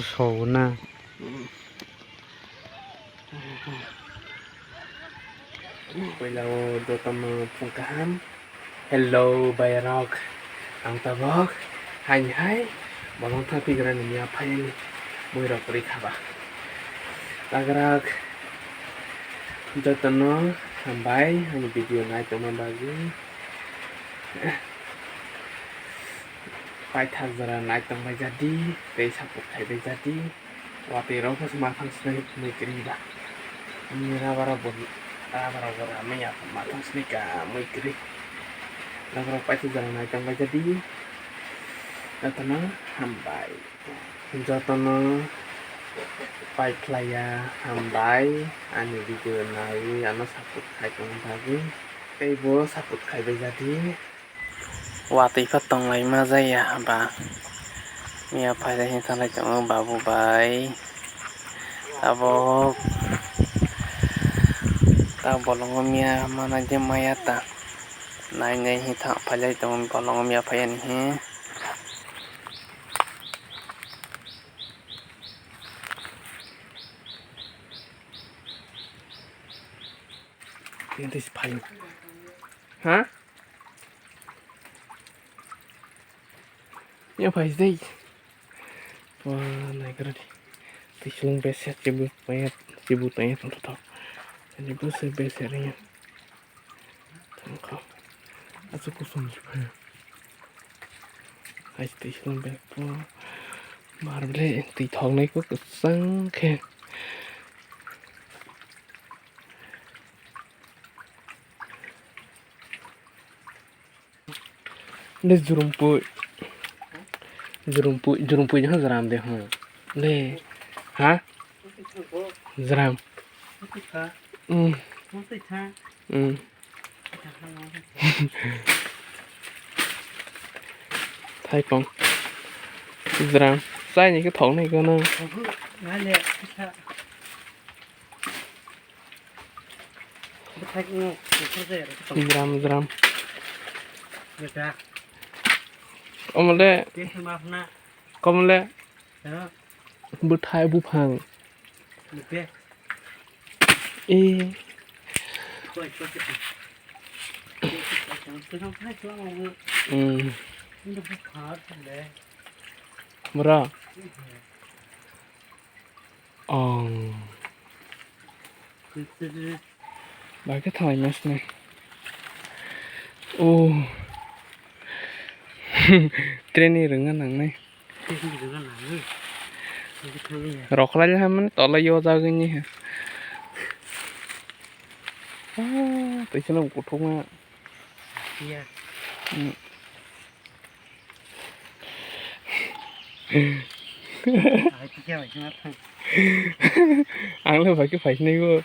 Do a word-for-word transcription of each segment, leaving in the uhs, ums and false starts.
Sogo na. Puila o jotono phung kaham. Hello, bayarok. Ang tabok. Hai, hai. Bolong tha pigra ni ya phai ni. Mui rok ri khaba. Tagrak. Jotono hambai. Ani video nai tongma bagwi. Paithak jora nai tong bai jadi, tei support khai bai jadi. Watwi rok khe ma thang sinai mui kwrwi ba. Ani rubber rok bo, rubber rok bo ramwi ya ma thang sinai ka mui kwrwi. Rubber rok paithak jora nai tong bai jadi. Jotono hambai. Jotono pai khlai ya hambai. Ani video naiwi ano support khai tongna bagwi. Tei bo support khai bai jadi. Watwi pha tong lai ma jaya ba. Miya phai lai hinwi thanglai tongo babu bai. Tabok ta bolongo miya mana je maya ta. Nai nai hinwi tha phai lai tongo bolongo miya phai ani he. Tei phai. Ha? Ya phai dei. Wah, nai kara di. Tei sulung beser chibu tanya, chibu tanya tong tong. Ani bwswk beser ya. Tongkha. Achu kusum si phai. Hai tei sulung bek po. Mar ble tei thok nai ko kwchang khe. Le jurumpui. Jurumpui, jurumpui jahon jram de hon. Le. Ha? Jram. Mm. Mm. Thaipong. Jram. Chai ni khe thok nai kono. Jram, jram. Omole. Komole. Bwthai buphang. E. Mm. Bwra. Ong. Bai khe thalai ma sini. O. Train ni rwngna nangnai. Rokhlai le hamani tola yo jagwi ni he. Ah, tei sino kuthukma. Ang le bai khe phai sinai bo.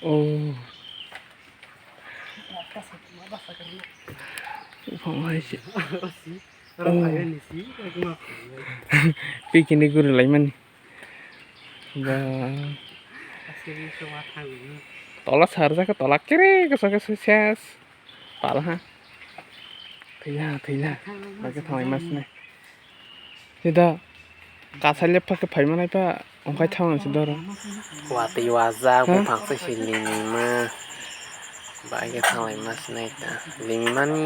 Oh. Buphang hai se. Picnic guri lai mani. Ba. Tola sarjak khe tola kere kasa kasa ses. Pal ha. Thwila, thwila. Bai khe thanglai ma sini. Sida kasai lepha khe phai manai pha, ongkhai thang si doro. Watwi wajak buphang se si limima. Bai khe thanglai ma sini ta. Limimani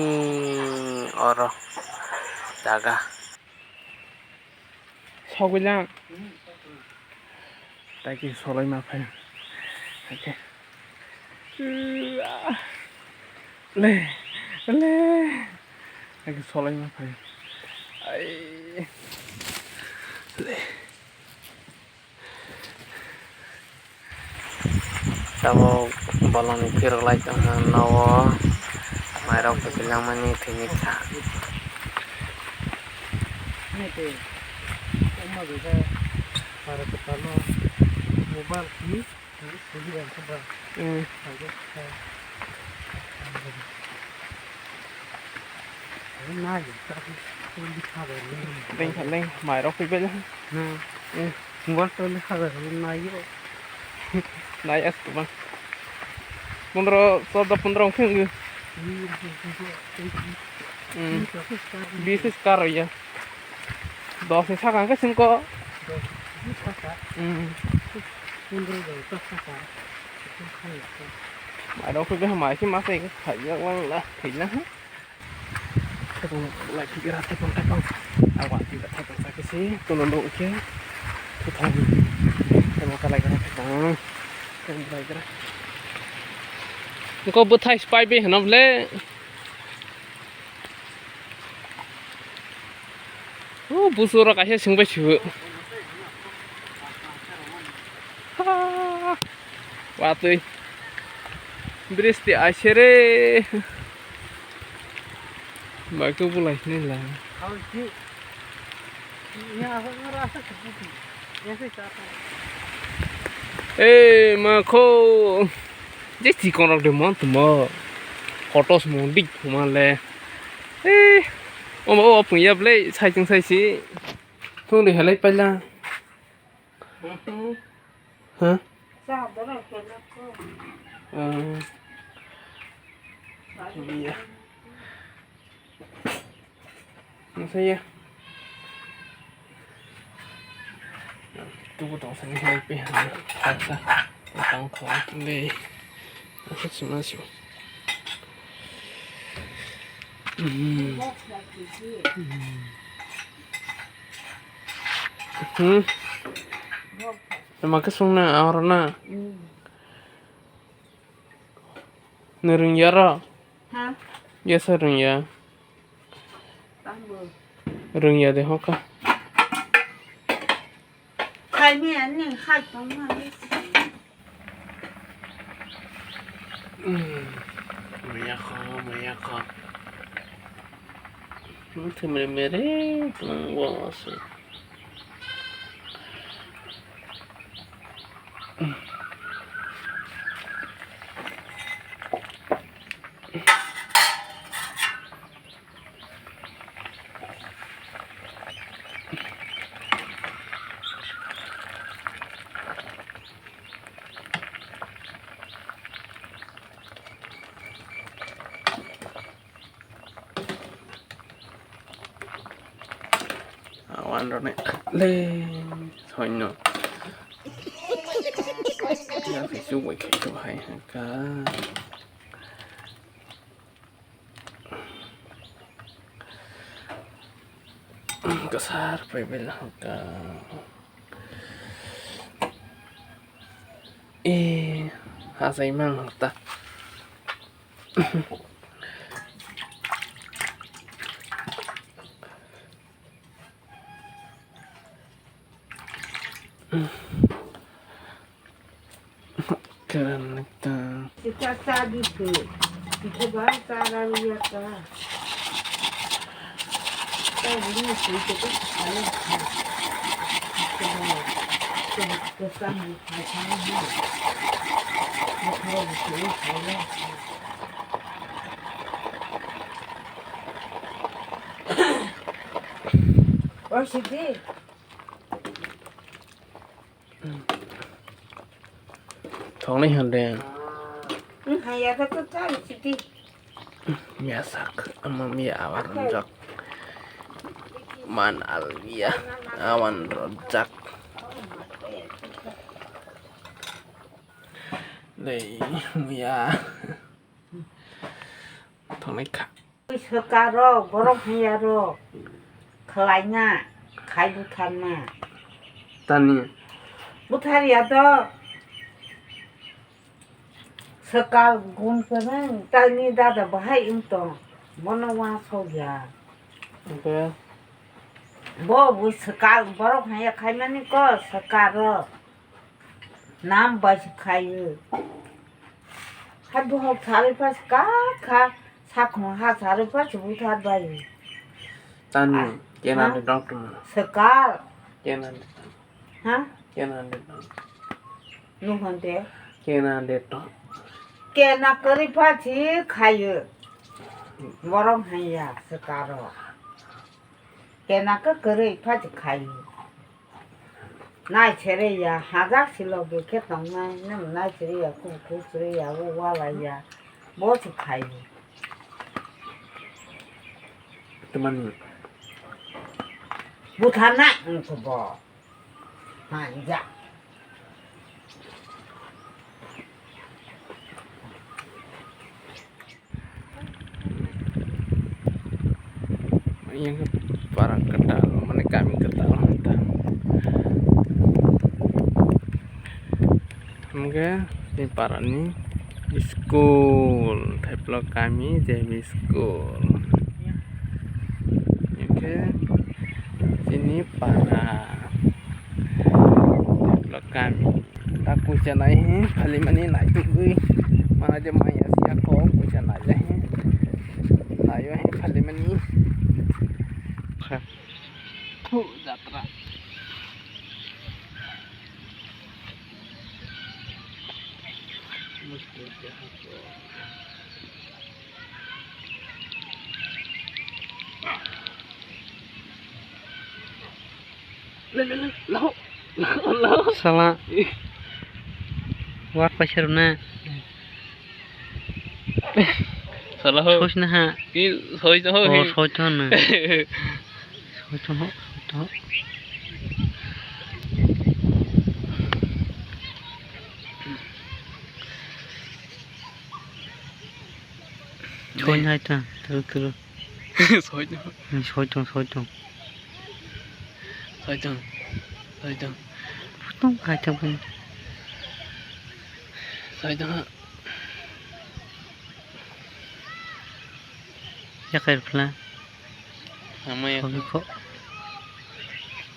oro jaga. Sogwi lang. Tei khe solai ma phai. Oke. Le, le. Tei khe solai ma phai. Ai. Le. Tabok bolongni phirok lai tongkha nogo, mairok kwchwlangmani thwini kha. Deng kha deng, mairok phai bai. Mobile tole hajar nai yo. Nai as tu bang. Pondro, chordo pondro wngkhe wngwi. Hmm. Bis karo ya. Dos ni saka hwnkhe singko. Hmm. Mairok khe behai mai khe masa khaijak lang la thwijak. Tepung lai phigra tepung tepung. Awa phigra tepung sakhe se tono nuk khe. Kuthang. Tepung kalai gra tepung. Tepung kalai gra. Engko bwthai spy be hwno bwle. O busu rok kaisa singbai sibo. Ha. Watwi. Bristi aisere. Baikhe bulai hinwi la. Eh, ma kho. Je chikon rok de mon tuma. Kotos mon dik tuma le. Eh. Omo o pung ya ble sai chung sai si. Thung de halai paila. Ha? Ah. Iya. Nasa ya. Tuku tong sani hai pe ha. Tang kho le. Asik sima sima. Hmm. Hmm. Emang kesung na, awar na. Nurung ya ro. Ha? Yasa rung ya. Rung ya de hoka. Khai me ani khai tong ma. Maya kho, maya kho. Thumre mere, tong wa se. Awan rone le soino. Ya fisu wai khai to hai ka. Kasar pai bela ka. Eh, hasai mang ta. Karan neta. Kita tadi tu, kita baru taruh ya ta. O Siti. Thoknai hwn de. Haya khe to chai sidi. Miya sak, ama miya awan rojak. Man al miya awan rojak. Lei miya. Thoknai kha. Swkar rok, borok haya rok, khwlaina, khai butharna. Tani. Buthar ya do. Swkar gun kwrwng, tani dada bahai wng tong. Bono wa sok ya. Oke. Bo bo swkar borok haya khaimani ko swkar rok. Nam bai se khaio. Hai bohok sarwi pha se ka kha, sakhno ha sarwi pha se buthar bai. Tani, ah, kena ha? De doctor mo. Swkar. Kena de. Ha? Kena de doctor. Nuhon de. Kena de doctor. Kena kwrwi pha se khaio. Borok hanya swkaro. Kena khe kwrwi pha se khaio. Nai sere ya, hajak si loge khe tongnai, nang nai sere ya, kung kung sere ya, o wala ya, bo se khai. Mani. Butharna wngkhe bo. Hanja. Yang para kwtal, mane kami kwtal ta. Hingke ni para ni school, Thaiplok kami J B school. Hingke chini para Thaiplok kami. Ta kuisa nai he, phalimani naitugwi. Mana je maya siya ko, kuisa nai he. Nayo he, phalimani. Kha. Khu jatra. Le, le, le, laho. Laho, laho. Sala. Ih. Wat paisar na. Sala ho. Soi na ha. Ki soi to ho. Oh, soi to na. Soi to ho, soi to ho. Soi na ha ta, turu, turu. Soi tong. Hmm, soi tong, soi tong. Soi tong. Soi tong. Putong hai tong pun. Soi tong. Yakai pla. Ama ya. Soi ko.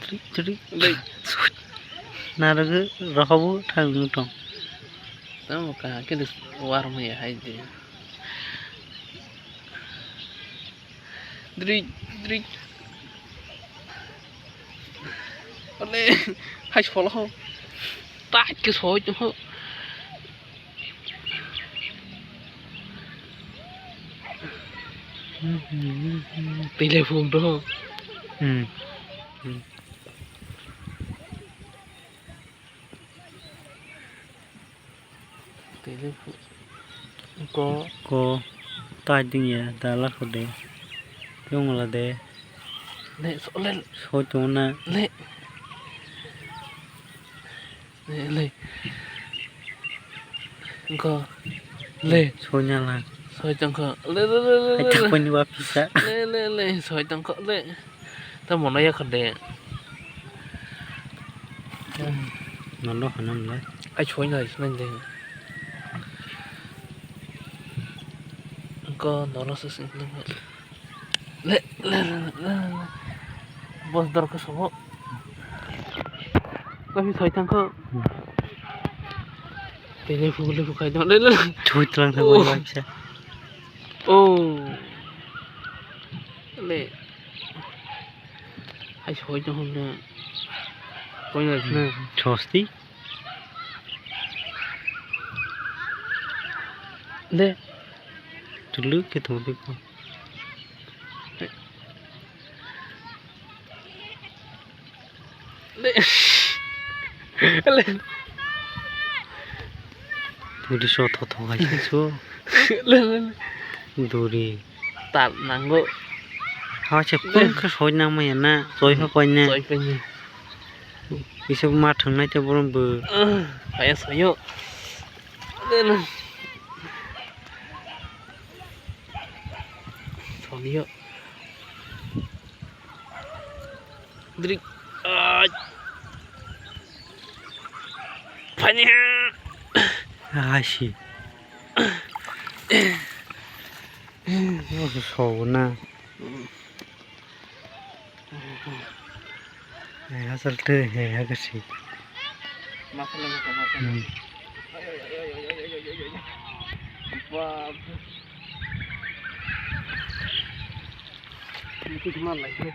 Trik, trik. Lei. Naraga rohobu thang tong. Tamo ka kele war ma ya hai de. Drik, drik. Ole, hai solo ho. Tak ke soi ho. Tele phung do. Hmm. Hmm. Tele phu-, ko. Ko. Tai ding ya, dala ko de. Kyung la de. Le, so, le. Soi tong na. Le. Le, le. Ko. Le. Soi na la. Soi tong ko. Le, le, le, le, le. Ai, thak pani wa pisa. Le, le, le. Soi tong ko. Le. Ta mono ya khade. Nono hanam le. Ai choi na isna de. Ko nono se sing le. Le, le, le, le, le. Bos dor ko sobo. Kami soi tang ko. Tele fu le fu khai dong. Le, le, le. Chui tlang tang ko. Oh. Bai pisa. Oh. Le. Ai soi tong hom na. Koi na na. Chosti. Le. Tulu ke tong di ko. Le. Le. Puri so tho tho hai se so. Le, le, le. Duri. Tal nango. Ha se pun ka soi nang ma ya na, soi ha koi na. Soi koi na. Bisa ma thang nai te borom bo. Ah, kaya soyo. Le, le. Soyo. Drik. Ai. Phani. Ai si. Sogo na. Ai, hasal te he ha kasi. Masala, masala, masala. Hmm. Bap. Itu cuma lagi.